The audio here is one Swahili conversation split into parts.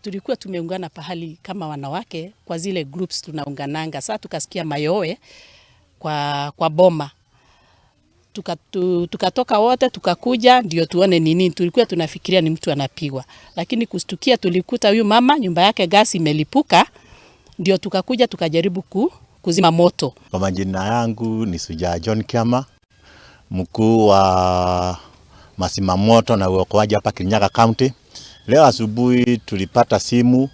Tulikuwa tumeungana pahali kama wanawake kwa zile groups tunaungananga. Sasa tukasikia mayowe kwa boma, tukatoka wote tukakuja ndio tuone nini. Tulikuwa tunafikiria ni mtu anapigwa, lakini kustukia tulikuta huyu mama nyumba yake gasi imelipuka, ndio tukakuja tukajaribu kuzima moto. Kwa majina yangu ni Sujaa John Kiama, mkuu wa mazimamoto na uokoaji hapa Kirinyaga County. Leo asubuhi tulipata simu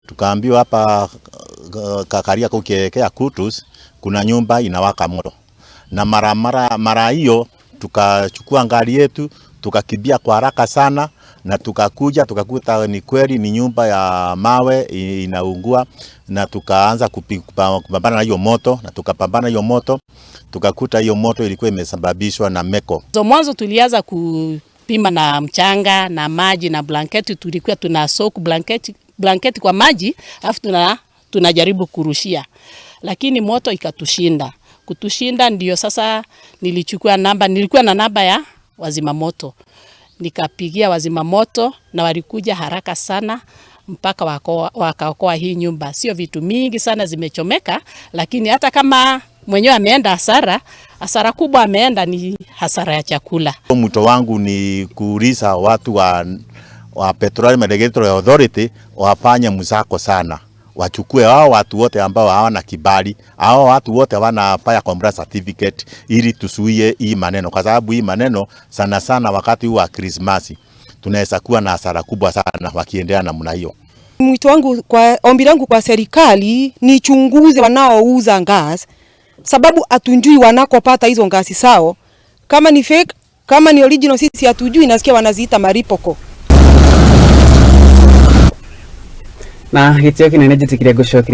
tukaambiwa hapa Kakaria kukielekea Kutus kuna nyumba inawaka moto, na mara hiyo tukachukua gari yetu tukakimbia kwa haraka sana, na tukakuja tukakuta ni kweli ni nyumba ya mawe inaungua, na tukaanza kupambana na hiyo moto, na tukapambana hiyo moto, tukakuta hiyo moto ilikuwa imesababishwa na meko. So mwanzo tulianza kupima na mchanga na maji na blanketi, tulikuwa tuna soak blanketi kwa maji alafu tunajaribu kurushia, lakini moto ikatushinda. Kutushinda ndio sasa nilichukua namba, nilikuwa na namba ya wazima moto, nikapigia wazima moto na walikuja haraka sana mpaka wakaokoa hii nyumba. Sio vitu mingi sana zimechomeka, lakini hata kama mwenyewe ameenda hasara, hasara kubwa ameenda ni hasara ya chakula. Mwito wangu ni kuuliza watu wa Petroleum Regulatory Authority wafanye msako sana, wachukue hao watu wote ambao hawana kibali, hao watu wote hawana fire compliance certificate, ili tuzuie hii maneno, kwa sababu hii maneno sana sana wakati wa Krismasi tunaweza kuwa na hasara kubwa sana wakiendelea namna hiyo. Mwito wangu kwa ombi langu kwa serikali ni chunguze wanaouza gas, sababu hatujui wanakopata hizo ngasi sao, kama ni fake, kama ni original, sisi hatujui. Nasikia wanaziita maripoko. Na gitio kinene njitikirie ngucokeria.